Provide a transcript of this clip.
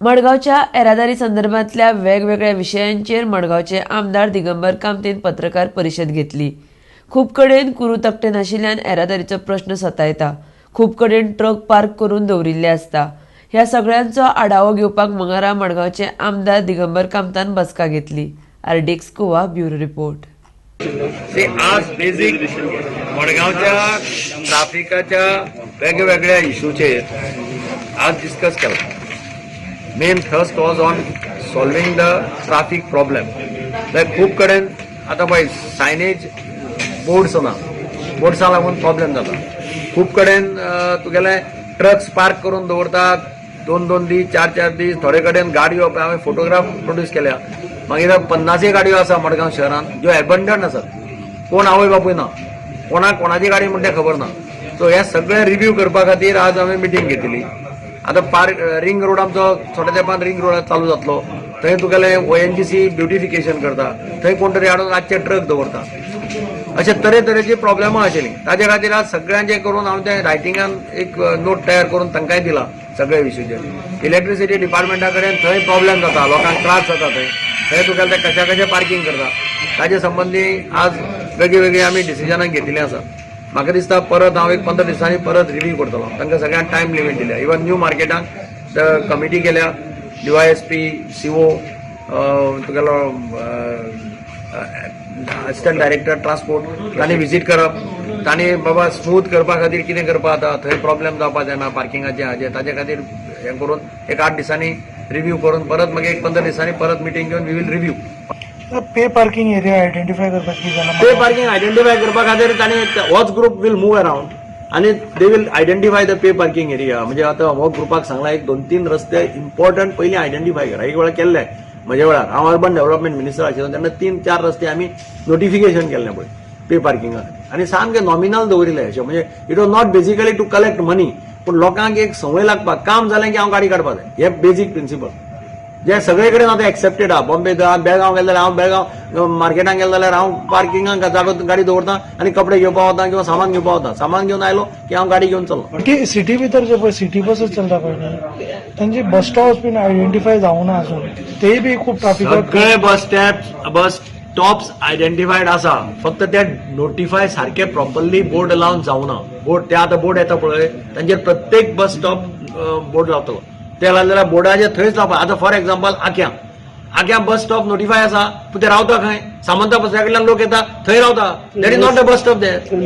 मडगांवच्या येरादारी संदर्भांतल्या वेगवेगळ्या विशयांचेर मडगांवचे आमदार दिगंबर कामतीन पत्रकार परिशद घेतली. खूब कडेन कुरू तकटे नाशिल्ल्यान येरादारीचो प्रश्न सतायता. खूब कडेन ट्रक पार्क करून दवरिल्ले आसता. ह्या सगळ्यांचो आढावो घेवपाक मंगळारा मडगांवचे आमदार दिगंबर कामतान बसका घेतली. RDX Goa, bureau report. सी, आज बेजीक मडगांवच्या ट्राफिकाच्या वेगवेगळ्या इशूचेर आज डिस्कस केला. Main thrust was on solving the traffic problem. खूब कडेन आतां पळय, सायनेज बोर्ड्स ना, बोर्ड्सां लागून प्रॉब्लेम जाता. खूब कडेन तुगेले ट्रक्स पार्क करून दवरतात दोन दोन दीस, चार चार दीस. थोडे कडेन गाडयो, हांवें फोटोग्राफ प्रोड्यूस केल्या. मागीर 50 गाडयो आसा मडगांव शहरान ज्यो एबंडन आसात. कोण आवय बापूय ना, कोणाक कोणाची गाडी म्हणटा तें खबर ना. सो हे सगळे रिव्ह्यू करपा खातीर आज हांवें मिटींग घेतली. आतां पार्क रिंग रोड आमचो थोड्या तेंपान रिंग रोड चालू जातलो. थंय तुगेले ओएनजीसी ब्युटिफिकेशन करता, थंय कोण तरी हाडून रातचे ट्रक दवरता. अशे तरेतरेची प्रॉब्लेमां आशिल्ली. ताजे खातीर आज सगळ्यांचे करून हांव ते रायटिंगान एक नोट तयार करून तांकांय दिला सगळे इश्यूचेर. इलेक्ट्रिसिटी डिपार्टमेंटा कडेन थंय प्रॉब्लेम जाता, लोकांक त्रास जाता. थंय थंय तुगेले ते कशा कशे पार्किंग करता, ताजे संबंदी आज वेगळी वेगळी आमी डिसिजनां घेतिल्लीं आसा. म्हाका दिसता परत हांव एक 15 दिसांनी परत रिव्यू करतलो. तांकां सगळ्यांक टायम लिमीट दिल्या. इवन न्यू मार्केटाक कमिटी केल्या, डीवायएसपी, सीओ, तुगेलो असिस्टंट डायरेक्टर ट्रान्सपोर्ट, तांणी विजीट करप. तांणी बाबा स्मूथ करपा खातीर कितें करपा जाता, थंय प्रॉब्लेम जावपा जायना पार्किंगाचे हाजे, ताजे खातीर हें करून एक 8 दिसांनी रिव्यू करून परत मागीर एक 15 दिसांनी परत मिटींग घेवन we will review. Pay parking area identify करपाक कितें जाला? पे पार्किंग आयडेंटिफाय करपा खातीर तांणी होच ग्रुप will move around आनी they will identify the pay parking area. म्हणजे आतां हो ग्रुपाक सांगला, एक दोन तीन रस्ते इम्पॉर्टंट पयलीं आयडेंटिफाय करा. एक वेळा केल्ले म्हज्या वेळार, हांव अर्बन डेव्हलपमेंट मिनिस्टर आशिल्लो तेन्ना, तीन चार रस्ते आमी नोटिफिकेशन केल्लें पळय पे पार्किंगा खातीर आनी सामकें नॉमिनल दवरिल्लें अशें. म्हणजे it was not basically to collect money, पूण लोकांक एक संवय लागपाक, काम जालें की हांव गाडी काडपा जाय. हे बेजीक प्रिंसिपल जे सगळे कडेन आतां एक्सेप्टेड आहा. बॉम्बे, बेळगांव गेले जाल्यार, हांव बेळगांव मार्केटान गेले जाल्यार हांव पार्किंगाक जागो गाडी दवरता आनी कपडे घेवपा वता किंवा सामान घेवपा वता. सामान घेवन आयलो की हांव गाडी घेवन चल्लो. सिटी सिटी भितर जे पळय सिटी बसीस चलता पळय न्ही, तांचे बस स्टॉप्स बीन आयडेंटिफाय जावना अजून, तेय बी खूब ट्राफिकाक. सगळे बस स्टॉप्स आयडेंटिफायड आसा, फक्त ते नोटिफाय सारके प्रॉपरली बोर्ड लावन जावना. बोर्ड ते आतां बोर्ड येता पळय, तांचेर प्रत्येक बस स्टॉप बोर्ड लावतलो. ते लायले जाल्यार बोर्डाचेर थंयच लावपा. आतां फॉर एक्झाम्पल आक्यां, आक्यां बस स्टॉप नोटिफाय आसा, पूण ते रावता खंय? सामंता बसऱ्या कडल्यान लोक येता, थंय रावता. That is not a bus stop there.